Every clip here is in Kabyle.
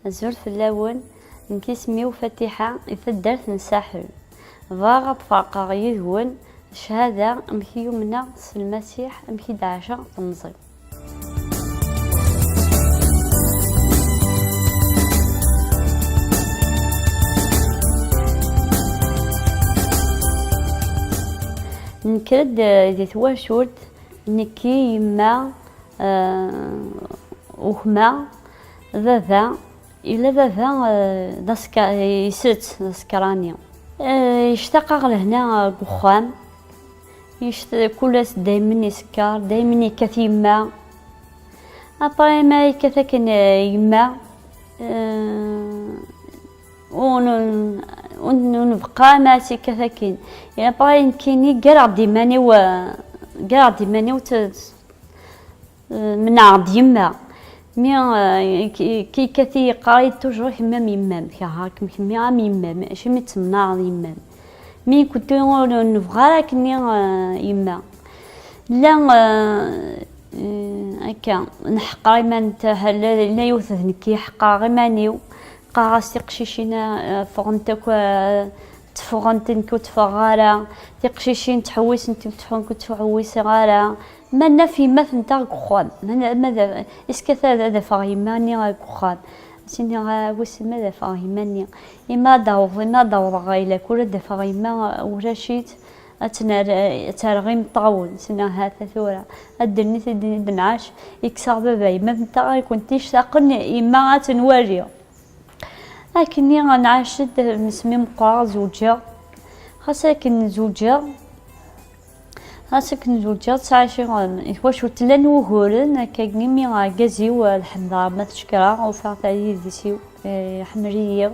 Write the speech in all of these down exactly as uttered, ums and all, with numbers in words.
Azul fell-awen, nekk isem-iw Fatiḥa, i taddart n Saḥel. Bɣiɣ ad ferqeɣ yid-wen ccahada, amek i yumneɣ s Lmasiḥ, amek i d-ɛaceɣ temẓi. Nekker-d, eh, di twacult, nekki, yemma, eh, gma, baba, yella baba, eh, d aska-, isett, d askrani. Eh, yectaq-aɣ lehna, eh, deg uxxam. Yect-, kul ass daymen isekker, daymen yekkat yemma. Après ma yekkat akken, eh, yemma, eh, ur n-, ur n-, ur nbeqqa ma tt-yekkat akken. Et après nekkini ggareɣ-d iman-iw, eh, ggareɣ-d iman-iw t-, t-, eh, menɛeɣ-d yemma. Mi, eh, k-, k-, yekkat-iyi yeqqar-iyi toujours kemm am yemma-m, kerheɣ-kem kemmi am yemma-m, acimi temnaɛeḍ yemma-m. Mi kunti ur nebɣa ara akkenni, eh, yemma. La, eh, eh, akka, neḥqer iman-nteɣ, la, la yiwet d nekki ḥeqreɣ iman-iw. Qqareɣ-as tiqcicin, eh, ffɣent akk, eh, tteffɣent, nekk ur tteffɣeɣ ara. Tiqcicin ttḥewwisent, nekk ur ttḥew-, ur ttḥewwiseɣ ara. Ma naf yemma-tnteɣ deg uxxam, ma na-, ma da, est-ce que ad, ad afeɣ yemma-nni deg uxxam? As-iniɣ, ah, wissen ma ad afeɣ yemma-nni. Imi ad d-awḍeɣ, imi ad d-awḍeɣ ɣer lakul, ad d-afeɣ yemma, ulac-itt, ad tt-nerr-, ad tt-rreɣ imeṭṭawen. As-iniɣ, ha-t-a tura. Ddunit i d-, i d-nɛac, i kkseɣ baba, yemma-tnteɣ, i kent-ictaqen, yemma ad tt-nwali. Akkenni nɛac-d, mi meqqreɣ, zewǧeɣ. Xas akken zewǧeɣ, Ɣas akken zewǧeɣ, ttɛaciɣ, um, twacult llan wuguren, akkagi mi argaz-iw, uh, lḥemdeɣ ma tcekkreɣ, ufiɣ-t ar yidis-iw, eh, iḥemmel-iyi.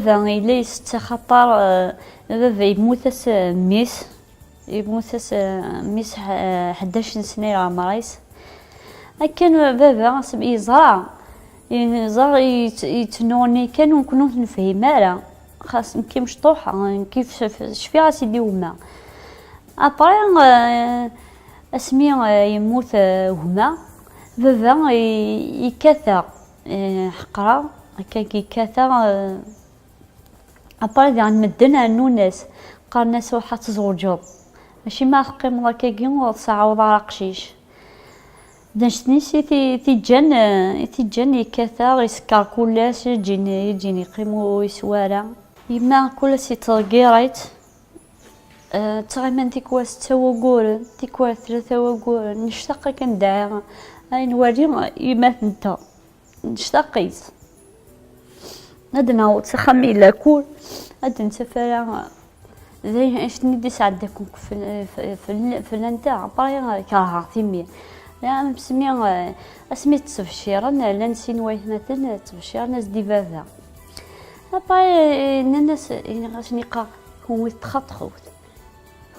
Baba yella isett axaṭer, eh, baba yemmut-as, eh, mmi-s. Yemmut-as, eh, mmi-s ḥ-, ḥdac n sna i leɛmer-is. Akken baba asmi yeẓra, yeẓra yett-, yettnuɣni kan, ur ken-, ur t-nefhim ara. Xas nekk mecṭuḥa, nekk f-, f-, cfiɣ-as-id i wemma. Après, eh, asmi, eh, yemmut, eh, gma, baba i-, yekkat-aɣ, eh, ḥeqreɣ, akka yekkat-aɣ, eh, Après, diɣen medden rennun-as, qqaren-as: "Ruḥ ad tzewǧeḍ. Mačči ma teqqimeḍ akkagi, ur tseɛɛuḍ ara aqcic." D annect-nni i ti-, i t-iǧǧan, eh, i t-iǧǧan yekkat-aɣ, isekker kul ass, iǧin, iǧin yeqqim ur yeswa ara. Yemma kul ass yettḍeggir-itt, eh, ttɣiman tikwal setta wagguren, tikwal tlata wagguren, nectaq akken dɛiɣ, ay nwali yemma-tnteɣ. Nectaq-it. Ad naweḍ s axxam i lakul, ad d-nettaf ara d ayen, annect-nni d-isɛedda akk fell-, fell-, fell-anteɣ. Après, kerheɣ timmi. Asmi, asmi ttebciren, llan sin waytmaten ttebciren-as-d i baba. Après, nnan-as, nniɣ-asen, iqqar: "Kunwi txaṭrut."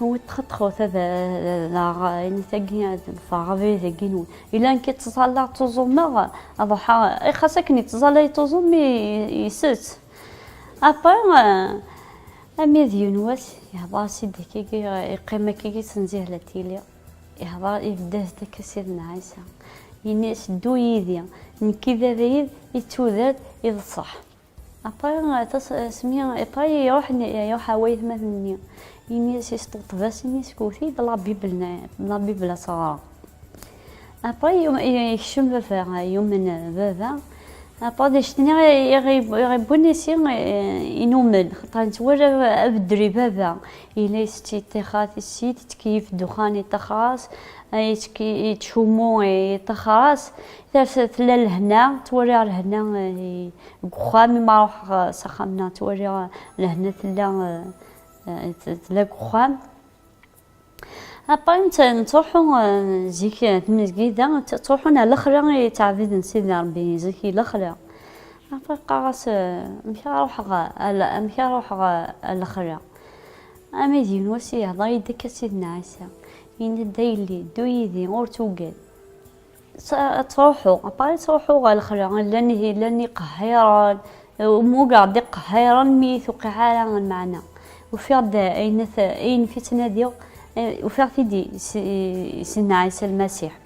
Wi txeṭxut ad, ad, ad aɣ-, ini tagi, ad ffɣeɣ abrid-agi-nwen. Yella nekk i ttẓallaɣ, ttuẓumeɣ, ad ruḥeɣ, i xas akken yettẓalla yettuẓum, i-, isett. Après, eh, ami d yiwen wass, yehḍer-as-id akkagi, yeqqim akkagi, tenzihe la tili. Yehḍer, ibedd-as-d akka Sidna Ɛisa. Yenna-as: "Ddu yid-i, nekk i d abrid, i d tudert, i d ṣṣeḥ." Après, tas-, asmi, après, iruḥ, iruḥ ɣer waytmaten-nni. Ini-as, isṭeṭṭeb-as, ini-as: "Kewwet-iyi-d la Bible, la Bible ad tt-ɣreɣ." Après, yum-, yekcem baba, yumen baba. Après, d acu-nni i ɣ-, i ɣ-, i ɣ-iwwin isi, eh, inumen, xaṭer nettwali abeddel i baba. Yella isett, yeṭṭixer tissit, yettkeyyif ddexxan, yeṭṭixer-as, eh, yettke-, yettcummu, eh, yeṭṭixer-as. Ters-, tella lehna, ttwaliɣ lehna, eh, deg uxxam, mi ma ruḥeɣ s axxam-nneɣ, ttwaliɣ lehna tella, eh, eh, t-, tella deg uxxam. Après, netta nettruḥu, eh, zik, eh, tmezgida, tt-, ttruḥun ar lexla i ttɛebiden Sidi Ṛebbi, zik i lexla. Après, qqareɣ-as, eh, amek ara ruḥeɣ ar la-, amek ara ruḥeɣ ar lexla? Ama d yiwen wass, yehḍer-iyi-d akka Sidna Ɛisa. Yenna-d: "A yelli, ddu yid-i, ur tugad." Tt-, ad ttruḥuɣ, après ttruḥuɣ ɣer lexla, llan ihi, llan iqehhiren, mmugeɣ-d iqehhiren mi tuqiɛ ara lmeɛna. Ufiɣ-d ayen at-, ayen fi ttnadiɣ, eh, ufiɣ-t-id i s-, i Sidna Ɛisa Lmasiḥ.